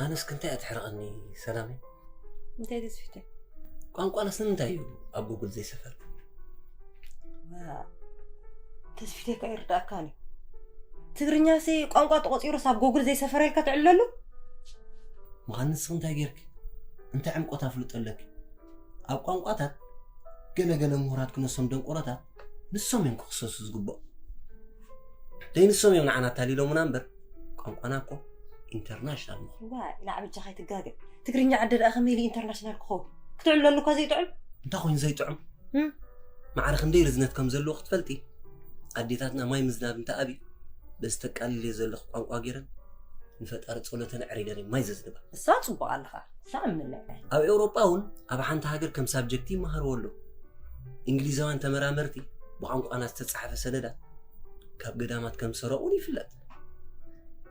ኣነስ ክንታይ ኣትሕርቐኒ ሰላመይ? እንታይ ተስፊተ? ቋንቋናስ ንምንታይ እዩ ኣብ ጉግል ዘይሰፈር? ተስፊተ ከ ይርዳእካን እዩ። ትግርኛ ሲ ቋንቋ ተቆፂሩስ ኣብ ጎግል ዘይሰፈረ ኢልካ ትዕልለሉ? ምዃን ንስኽ እንታይ ጌርኪ? እንታይ ዕምቆት ኣፍልጦ ኣለኪ? ኣብ ቋንቋታት ገለገለ ምሁራት ክነሶም ደንቆሮታት ንሶም እዮም ክኽሰሱ ዝግብኦም። ደይ ንሶም እዮም ንዓና ኣታሊሎምና እምበር ቋንቋና እኮ ኢንተርናሽናል ምኾ። ዋ ኢላ ዓበጃ ከይትጋገ። ትግርኛ ዓዲ ደኣ ከመይ ኢሉ ኢንተርናሽናል ክኸውን? ክትዕለሉ እኳ ዘይጥዑም? እንታይ ኮይኑ ዘይጥዑም? ማዕረ ክንደይ ርዝነት ከም ዘለዎ ክትፈልጢ ኣዴታትና ማይ ምዝናብ እንተ ኣብዩ በዚ ተቃልልዮ ዘለኹ ቋንቋ ገይረን ንፈጣሪ ጸሎተን ኣዕሪገን ማይ ዘዝንባ። እሳ ጽቡቕ ኣለኻ። ሳምንለ ኣብ ኤውሮጳ እውን ኣብ ሓንቲ ሃገር ከም ሳብጀክት ይመሃርዎ ኣለዉ። እንግሊዛውያን ተመራመርቲ ብቋንቋና ዝተጻሕፈ ሰነዳት ካብ ገዳማት ከም ዝሰረቑ እውን ይፍለጥ።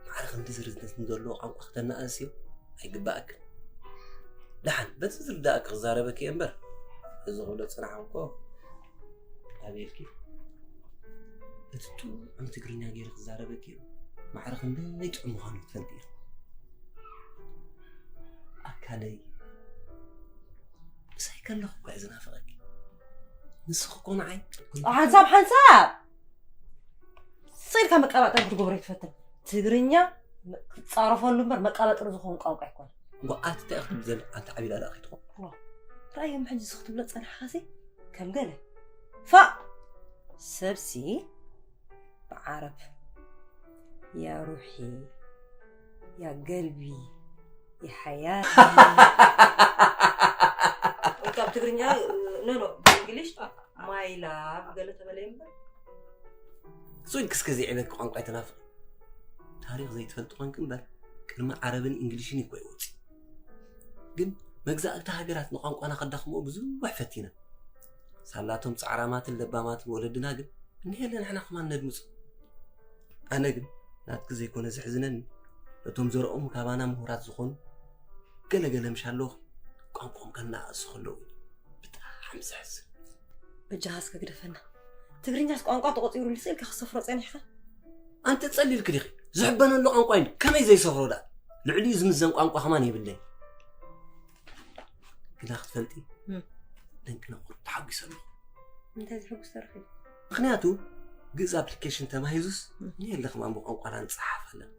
ማዕረ ክንዲ ዝርዝነት ንዘለዎ ቋንቋ ክተናእስዮ ኣይግባእክን። ደሓን በቲ ዝርዳእኪ ክዛረበኪ እየ እምበር እዚ ክብሎ ዝጸናሕኩ እኮ ኣቤልኪ እቲ ጥዑም ትግርኛ ገይሩ ክዛረበኪ እዩ። ማዕረ ክንደይ ጥዑም ምዃኑ ክትፈልጢ ኢኺ። ኣካለይ ምሳይ ከለኹ እኳ እየ ዝናፍቐኪ። ንስኺ እኮ ንዓይ ሓንሳብ ሓንሳብ ስቕ ኢልካ መቀባጠሪ ክትገብሮ ይትፈትን። ትግርኛ ክትፃረፈሉ እምበር መቀባጠሪ ዝኾን ቋንቋ ኣይኮነ። እሞ ኣቲ እንታይ ኢኺ ትብሊ ዘለኺ ኣንቲ ዓብይ ላላ ከይትኾን? ዋ ራእዮም ሕጂ እዚ ክትብሎ ዝፀናሕካሲ ከም ገለ ፋእ ሰብሲ ብዓረብ ያ ሩሒ ያ ገልቢ ያ ሓያል ካብ ትግርኛ ኖ ኖ ብእንግሊሽ my love ገለ ተበለ እምበር እሱ ኢልኪ እስከ ዘይዕበኪ ቋንቋ ኣይተናፍቂ። ታሪኽ ዘይትፈልጢ ኮንኪ እምበር ቅድሚ ዓረብን እንግሊሽን እኮ ይወፂ። ግን መግዛእቲ ሃገራት ንቋንቋና ከዳኽምኦ ብዙሕ ፈቲነን። ሳላቶም ፃዕራማትን ለባማትን ወለድና ግን እንሄለ ንሕና ከማን ነድምፁ። ኣነ ግን ናትኪ ዘይኮነ ዘሕዝነኒ ነቶም ዘርኦም ካባና ምሁራት ዝኾኑ ገለገለ ምሽ ኣለውኺ ቋንቋኦም ከናእሱ ከለዉ እዩ ብጣዕሚ ዘሕዝን። በጃኻ እስከ ግደፈና። ትግርኛስ ቋንቋ ተቖጺሩሉ ስኢልካ ክሰፍሮ ጸኒሕካ? ኣንቲ ጸሊልኪ ዲኺ? ዝሕበነሉ ቋንቋ እዩ ከመይ ዘይሰፍሮ ደኣ? ልዕሊኡ ዝምዘን ቋንቋ ከማን የብለይ። ግና ክትፈልጢ እም። ደንቂ ነቑር ተሓጒሰ ኣለኹ። እንታይ ዝሕጉስ ተረኺቡ? ምኽንያቱ ግእዝ ኣፕሊኬሽን ተማሂዙስ እም። ንየለ ከማን ብቋንቋና ንጸሓፍ ኣለና።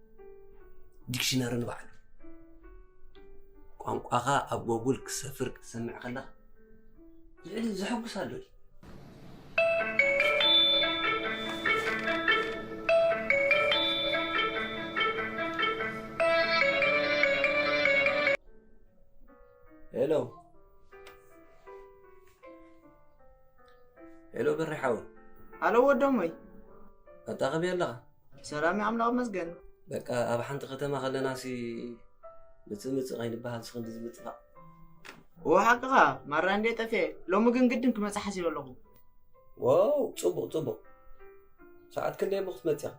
ዲክሽነሪ ንባዕሉ ቋንቋኻ ኣብ ጎጉል ክሰፍር ክትሰምዕ ከለኻ ልዕሊ ዘሐጉስ ኣሎ እዩ። ሄሎ ሄሎ በሬ ሓወይ። ሃሎ ወዶም ወይ? ኣታ ከመይ ኣለኻ? ሰላም እዩ ኣምላኽ ይመስገን። በቃ ኣብ ሓንቲ ከተማ ከለናሲ ምጽእ ምጽእ ከይንበሃል ስኽንዲ ዝምጥፋእ። እወ ሓቅኻ ማራ እንድየ ጠፊኤ። ሎሚ ግን ግድን ክመጽእ ሓሲበ ኣለኹ። ዋው ጽቡቕ ጽቡቕ። ሰዓት ክንደይ እሞ ክትመጽእ ኢኻ?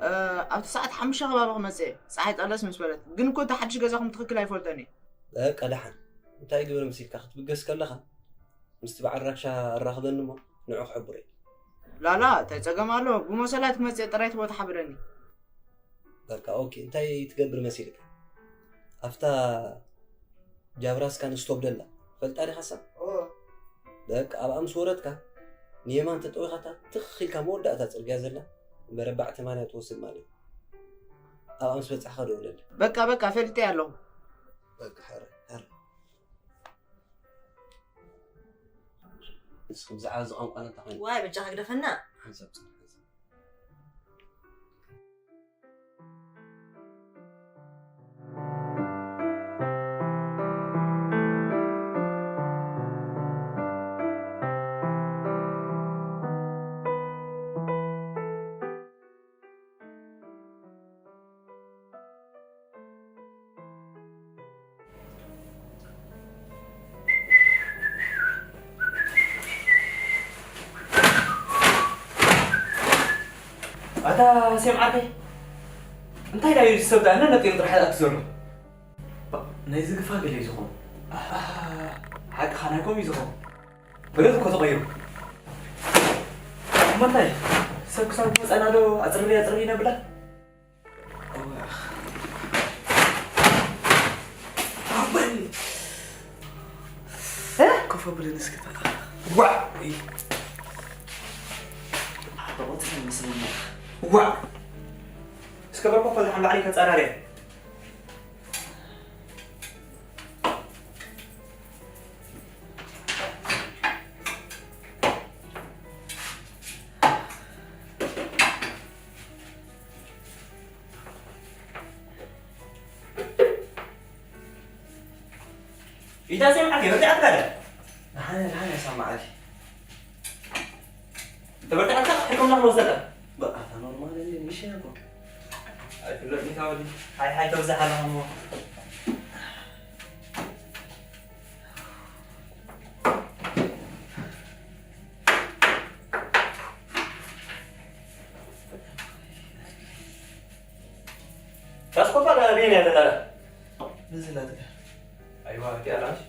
እ፣ ኣብቲ ሰዓት ሓሙሽተ ከባቢ ክመጽእ እየ። ጸሓይ ጠለስ ምስ በለት። ግን እኮ እቲ ሓድሽ ገዛኹም ትኽክል ኣይፈልጦን እየ። በቃ ደሓን። እንታይ ግበር መሲልካ ክትብገስ ከለኻ ምስቲ በዓል ራብሻ ኣራኽበኒ እሞ ንዑ ክሕብሮ እዩ። ላላ እንታይ ጸገም ኣሎ? ብመሰላት ክመጽእ ጥራይ እቲ ቦታ ሓብረኒ። በቃ ኦኬ፣ እንታይ ትገብር መሲልካ? ኣብታ ጃብራስካን ስቶብ ደላ ፈልጣ ዲኻ ሳም? ኦ። በቃ ኣብኣ ምስ ወረድካ ንየማን ተጠዊኻታ ትኽ ኢልካ መወዳእታ ጽርግያ ዘላ መረባዕ ተማንያ ትወስድ ማለት እዩ። ኣብኣ ምስ በጻሕካ ደውለለይ። በቃ በቃ ፈሊጠ ኣለኹ። በቃ ሕረ ሕረ። ንስኺ ብዛዕባ እዚ ቋንቋና እንታይ ኮይኑ? ዋይ በጃኻ ግደፈና። ሓንሳብ ጽንሕ፣ ሓንሳብ። ኣታ ሴም ዓርከይ እንታይ ዳዩ እዚ ሰብ ዳኣ ነነጢሩ ጥራሕ ዝኣቱ ዘሎ? ባ- ናይዚ ግፋ ገለ እዩ ዝኾን። ኣሃ፣ ሓቅኻ ናይ ከምኡ እዩ ዝኾን። በገት እኮ ተቐይሩ። እሞ እንታይ ሰብ ክሳብ ዝመፀና ዶ ኣፅርቢ ኣፅርቢ ነብላ? ብለኒ እስኪ ተጣ። ዋዕ! እይ። ኣቦ ትመስለና። ዋዕ! እስከ በርኮ ፈላሕ ንባዕለይ ከጻራርየ። ኢታ ሰሚዓት የበርትዓት ካለ። ደሓነ፣ ደሓነ ሰማዓት። ተበርትዓት ካለ፣ ሕክምና ክንወስደካ። በቃ፣ እታ ኖርማል እንደ ሚሽን እኮ። ኣይፍለጥ፣ ሚካወዲ። ሃይ፣ ሃይ፣ ተብዝሕ ኣለኻ እሞ። ታስኮፓ ዳ ቤን ያለና። በዚህ ላጥቃ። አይዋ፣ ዲያላሽ።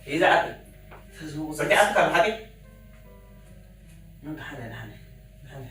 ይዛዓት። ህዝቡ ቁጽሪ ኣትካ ብሓቂ። ምን ደሓነ፣ ደሓነ፣ ደሓነ።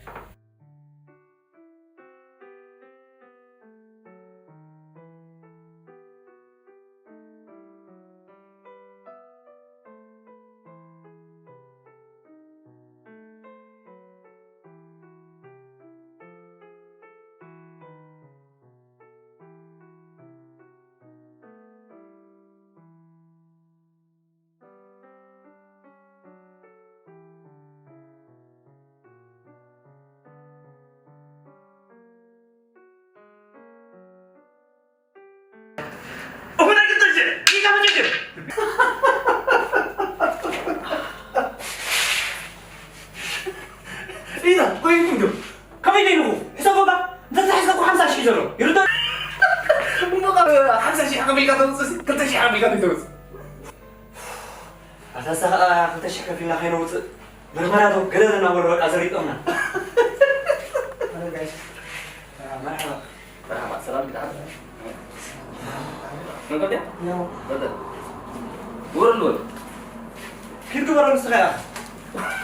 ኢዛ፣ ኮይኑ እንዶ። ከመይ ደይንኹ? ሕሰቦ እባ፣ እንተ ተታሒዝካ እኮ ሓምሳ ሺሕ ዘሎ። ይርዶ? እሞ ካብ ሓምሳ ሺሕ ከመይ ኢልካ ተውፅእ? ክልተ ሺሕ ከመይ ኢልካ ተውፅእ? ኣታ ንሳ ኸኣ ክልተ ሺሕ ከፊልና ከይነውፅእ፣ ምርመራ ዶ ገለ ዘናበሉ በቃ ዘሪጦምና። ኣረ ጋይስ፣ መርሓባ። መርሓባ፣ ሰላም፣ ብድዓት። መገብ ድያ? ያው። በደል። ወረድ በል። ኪድ ግበሮ ንስኻ ኢኻ።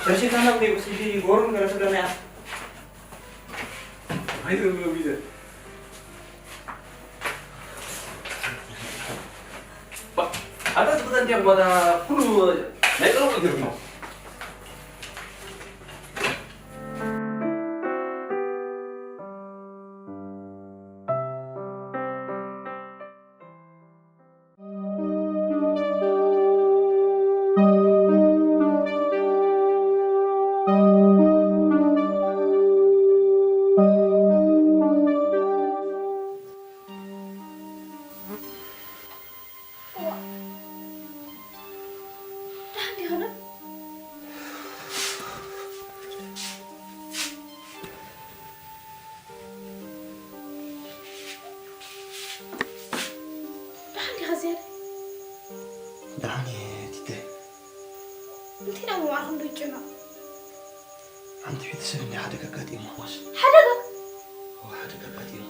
ሸርሺርካና ብደይ ብስጂ ጎሩን ገለ ትብለና ኢኻ። ኣይትብሎ ቢዘ። ኣታ ዝብለ እንዲያ ጓዳ ኩሉ ናይ ቀረቡ እግር ነው። ደሓን ዲኻ? ደሓን ዲኻ ዝያዳ? ደሓን እየ ቲተይ። እንታይ ደኣ መማርኹ እንዶ ይጭነቕ? ሓንቲ ቤተሰብ እንዲ ሓደጋ ኣጋጢሙ ማስ። ሓደጋ? እወ፣ ሓደጋ ኣጋጢሙ።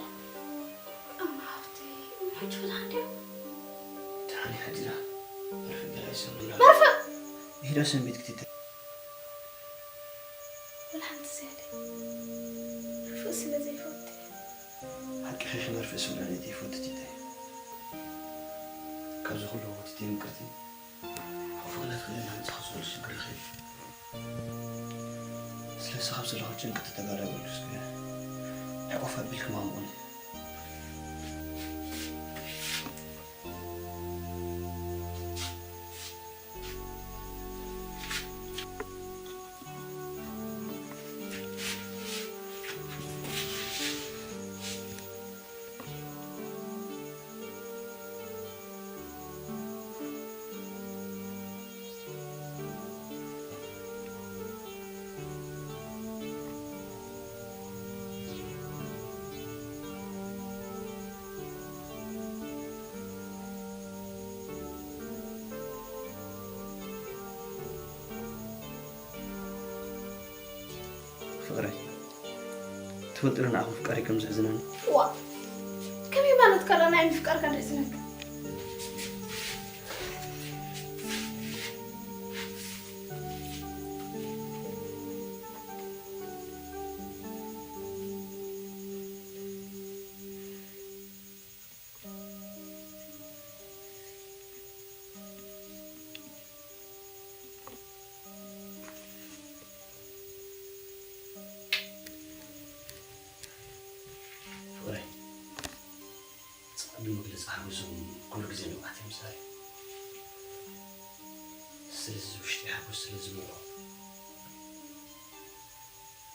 እማ ሃብተይ፣ እማ ሕጂ ደሓን ድዩ? ደሓን እየ ሓዚና። መርፍእ ገለ ኣይሰምዕን ኣሎ። መርፍእ? ይህዳ ሰንቢት ክትተ- ወላ ሓንቲ ዝያዳ። መርፍእ ስለ ዘይፈቱ። ሓቂ ሒኺ መርፍእ ስለ ዘይፈቱ ቲተይ። ካብዚ ኩሉ ቲተይ ምቅርቲ። ሓፉ ክለት ክልን ሓንቲ ካብ ዝበሉ ሽግር ይኸይድ። ስለዚ ካብ ዘለኹ ጭንቂ ተተጋላገሉ እስከ። ሕቆፍ ኣቢልክም ኣምቑኒ። ትፈልጢ ዶ ንዓኹም ፍቃሪ ከም ዘሕዝነኒ? ዋ፣ ከመይ ማለት ከሎ ናይ ምፍቃርካ ደሕዝነካ? ፍቕረይ፣ ጻዕዱ መግለጺ ሓጎሶም ኩሉ ግዜ ንብዓት እዮም ምሳይ። ስለዚ ውሽጢ ሓጎስ ስለ ዝመልኦ፣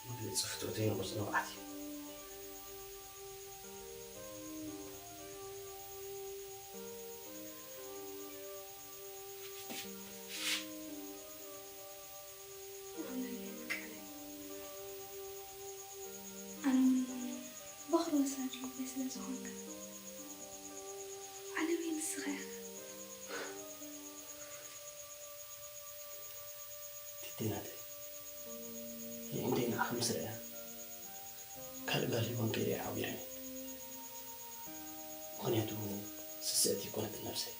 መግለጺ ፍትወተይ ንቑጽ ንብዓት እዩ። ኣነ የፍቅረይ። ኣነ እውን በኹሪ ወሳድ ልበይ ስለ ዝኾንካ፣ ዓለመይ ንስኻ ኢኻ። ቲቲ ናተይ፣ ንእንደይ ንዓኺ ምስ ርእያ፣ ካልእ ጋል ሂቦን ከይደ ይሓቢረን። ምኽንያቱ ስስእቲ ይኮነት ነብሰይ።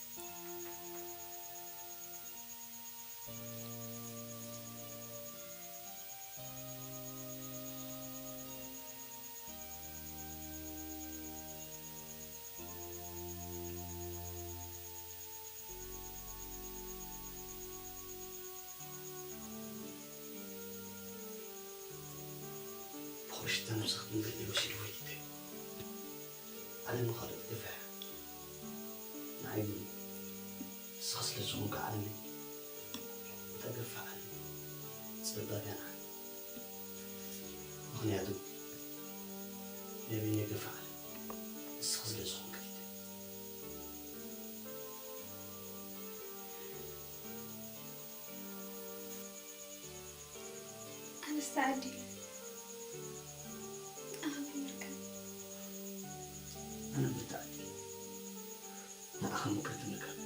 ብኽርሽታ ነብስኻ መንገዲ ወሲድዎ ይትይ። ዓለም ንኻልኦት ገፊሓ፣ ንዓይ ግን ንስኻ ስለ ዝኾንካ ዓለመይ፣ እታ ገፋሕ ዓለም ጸባብ እያ ንዓይ። ምኽንያቱ ናይ በይነይ ገፋሕ ዓለም ንስኻ ስለ ዝኾንካ ይትይ። ኣነስ ተዓዲለ ንዓኻ ብምርካብ። ኣነ እውን ተዓዲለ ንዓኻ ምክርቲ ምርካብ።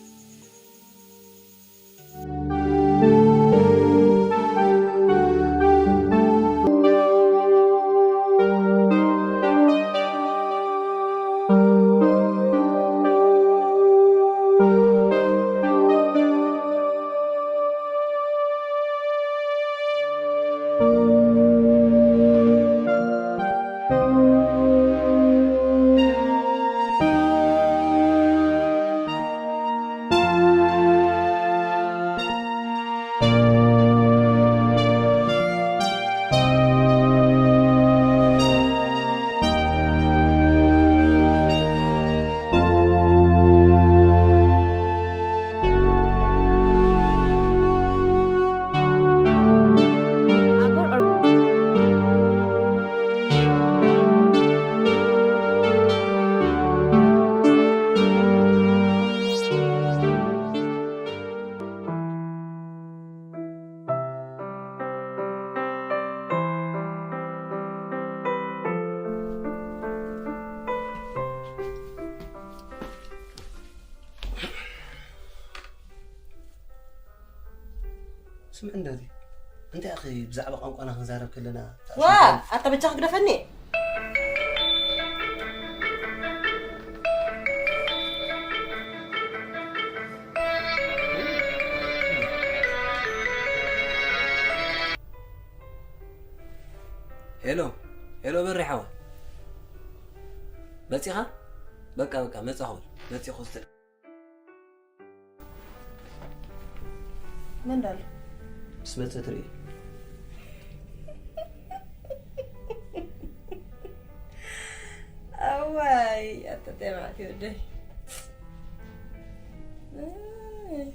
ስምዒ እንዳዚ፣ እንታይ ኢኺ ብዛዕባ ቋንቋና ክንዛረብ ከለና ዋ፣ ኣታ በጃኻ ግደፈኒ። ሄሎ፣ ሄሎ፣ በሪ ሓወ። መጺኻ? በቃ፣ በቃ፣ መጻኹ። መጺኹ ስተ- መን ዳሎ? ምስ መጸ ትርኢ። ኣዋይ፣ ኣታ ጤማዕቲ ወደይ። ኣይ።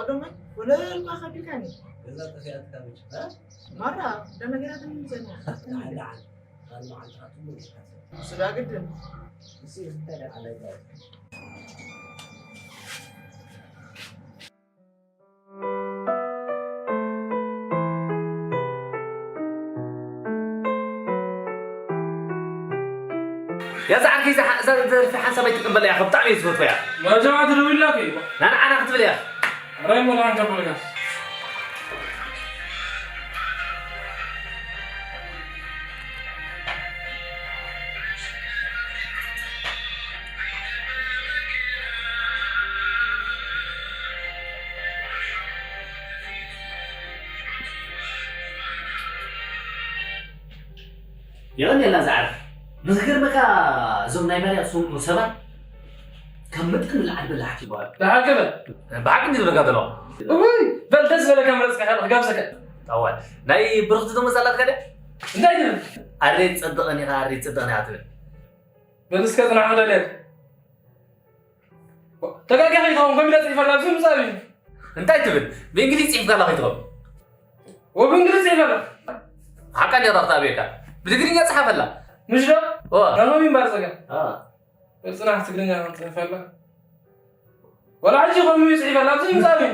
ደሞ ወለልኳ ከቢድካኒ። ገዛ ጠፊኣትካ መች? እ? ማራ፣ ደነገራትኒ ዘና። ደሓን፣ ደሓን። ካልእ መዓልቲ ክትምለስ ኢኻ። እሱ ዳ ግድን። እሱ እንታይ ደኣ? ያዛ ዓርከይ፣ እዛ፣ እዛ ደርፊ ሓንሳብ ኣይትቀበላ እያ፣ ብጣዕሚ እየ ዝፈትዋ እያ። መጀመርያ ትደውልላኪ? ናንዓና ክትብል እያ። ራይ ሞላ አንከብልካ። የቐንየልና ዝዓርፍ። ንዝገርመካ፣ እዞም ናይ ባርያ ዝሰምዑ ሰባት ካብ መጠን ንላዕሊ በላሕቲ ይበሃሉ። ብሓቂ በል። ብሓቂ እንዲ ዝብለካ ዘለኹ። እውይ፣ በል ደስ ዝበለካ መረጽካ፣ ካልእ ክጋብዘካ። ኣዋል፣ ናይ ብርኽቲ ዶ መጻላት ከደ? እንታይ ትብል? ኣሬ ጸድቐን ኢኻ፣ ኣሬ ጸድቐን ኢኻ ትብል። በል እስከ ጽናሕ ክደልየካ። ተጋጊኻ ይኸውን፣ ኮሚዳ ጽሒፈላ፣ ኣብዚ ምጻእ እዩ። እንታይ ትብል? ብእንግሊዝ ጽሒፍካላ ከይትኸውን። ወብእንግሊዝ ጽሒፈላ። ሓቃ እንዲያ ዳኽታ ኣብየካ። ብትግርኛ ጽሓፈላ። ምሽ ዶ? ኦ። ናሆም ይምባር ጸገም። አ። ጽናሕ ትግርኛ ጽሒፈላ። ወላ ሕጂ ኮሚዳ ጽሒፈላ፣ ኣብዚ ምጻእ እዩ።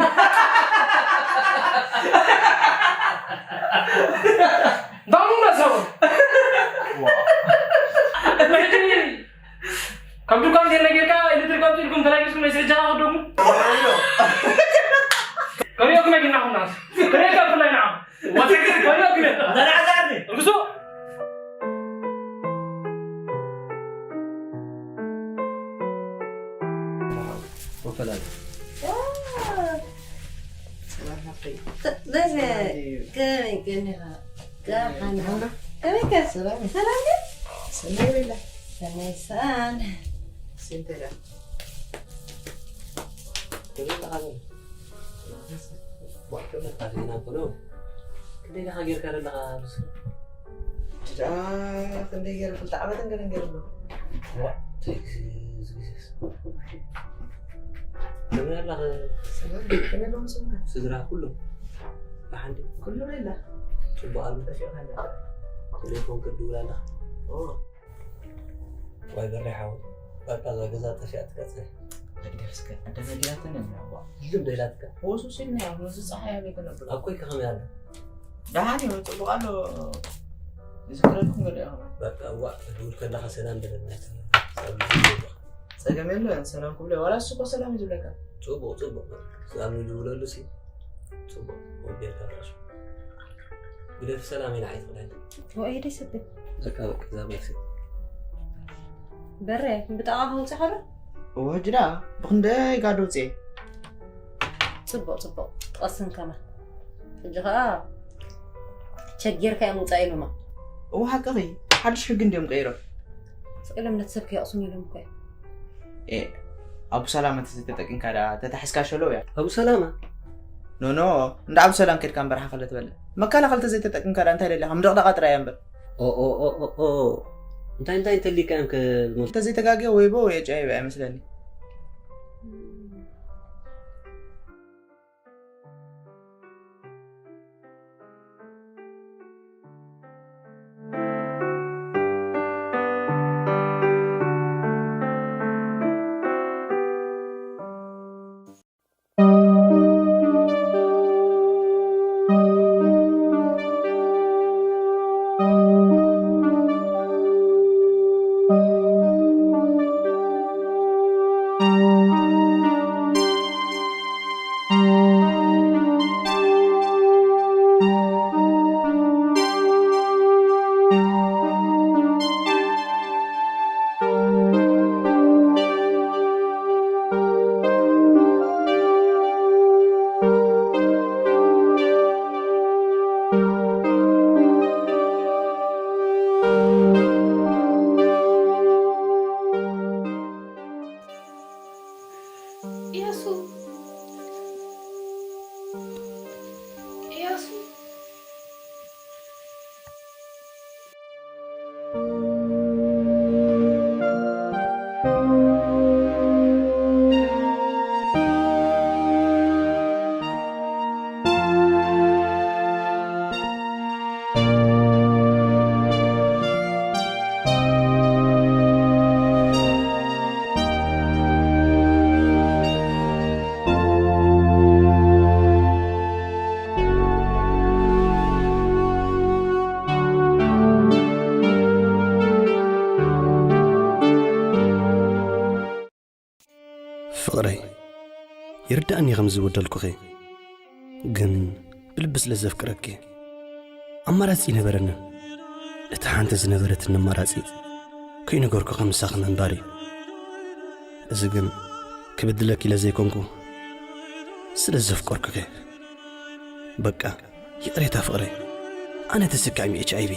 ዳሙ መሰቡ። ሕጂ ካብ ድኳን እንተ ነጊርካ፣ ኤሌክትሪክ ኣውፅእ ኢልኩም ተላጊስኩም ናይ ስርጃ ክደግሙ? ከሪኦኩም ኣይግናኹም ንዓስ። ከሪኦካ ብፍላይ ንዓ። ወትግር ከሪኦኩም እየ። ተናዕዛዕኒ። እርግሶ። ወፈላለ። ጽባሕ ሓቀይ። ደስ ከመይ ከኒኻ? ደሓን። ደሓን ዶ? ከመይ ከ? ሰላም። ሰላም ዶ? ሰናይ ወይላ። ሰናይ ሰኣን። ስንተላ። ደብረ ለኻሚ። ዋሕዶ ለካ ዜና ኮሎ። ክንደይ ለኻ ጌርካ ዘለኻ? ዳ ክንደይ ጌረ፣ ክልተ ዓመትን ገለን ጌረ ኣሎ። ዋ፣ ተይ፣ ግዜ፣ ግዜ፣ ግዜ። ከመይ ኣለኻ? ሰላም፣ ከመይ ኣለኹም ሰላም? ስድራ ኩሉ? ብሓንዲ? ኩሉ የላ። ጽቡቕ ኣሎ። ጠፊእኻ ኣለኻ። ቴሌፎን ክድውል ኣለኻ? ኦ። ዋይ በሬ ሓወይ፣ በቃ እዛ ገዛ ጠፊኣ ትቀጽል። መግደፍ እስከ ኣደናጊራትኒ እያ፣ እዋ። ዝም ዶ ኢላትካ? ወሱስ ኢልና እያ፣ ነዚ ጸሓይ ኣበይ ክነብር? ኣኮይ ከ ከመይ ኣሎ? ደሓን እዩ፣ ጽቡቕ ኣሎ። ይዝክረልኩም ገለ ኢኹም። በቃ እዋ፣ ትድውል ከለኻ ሰላም በለና። ጸገም የለን፣ ሰላም ክብሎ፣ ዋላ እሱ እኮ ሰላም እዩ ዝብለካ። ጽቡቕ፣ ጽቡቕ። ሰላም ንድውለሉ ሲ። ጽቡቕ፣ ወዲልካ ራሱ። ግደፍ ሰላም ኢላ ኣይትኽእለኒ። ወኤ ደስ ይብል። በቃ፣ በቃ፣ እዛ መልሲ። በረ፣ ብጣቓ ከውፅእ ከሎ? እወ፣ ሕጂ ደኣ ብኽንደይ ጋዶ ውፅኤ? ጽቡቕ፣ ጽቡቕ። ትቐስን ከማን። ሕጂ ኸኣ ቸጌርካ እዮም ውጻእ ኢሎማ። እወ፣ ሓቅኺ። ሓድሽ ሕጊ እንድዮም ቀይሮም። ስቕ ኢሎም ነቲ ሰብ ከየቕስኑ ኢሎም እኮ እዮም። ኤ፣ ኣቡ ሰላማ እንተዘይተጠቂምካ ደኣ ተታሒዝካ ሸለው እያ። ኣቡ ሰላማ? ኖ፣ ኖ፣ እንዳ ኣቡ ሰላም ከድካ እምበር ሓኸለ ትበልዕ። መከላኸሊ ተዘይተጠቂምካ ደኣ እንታይ ደሊኻ? ምድቕዳቓ ጥራይ እያ እምበር። ኦ፣ ኦ፣ ኦ፣ ኦ፣ ኦ። እንታይ፣ እንታይ እንተሊካ እዮም ከ-፣ እንተዘይተጋግየ ወይቦ ወይ ኤች ኣይ ቪ እያ መስለኒ። እያሱ፣ እያሱ። ይርዳእኒ ከም ዝበደልኩኺ፣ ግን ብልቢ ስለ ዘፍቅረኪ ኣማራጺ ነበረኒ። እቲ ሓንቲ ዝነበረትኒ ኣማራጺ ከይነገርኩኺ ምሳኺ ምንባር እዩ። እዚ ግን ክብድለኪ ኢለ ዘይኮንኩ፣ ስለ ዘፍቀርኩኺ። በቃ ይቕሬታ ፍቕረይ፣ ኣነ ተሰካሚ ኤች ኣይ ቪ።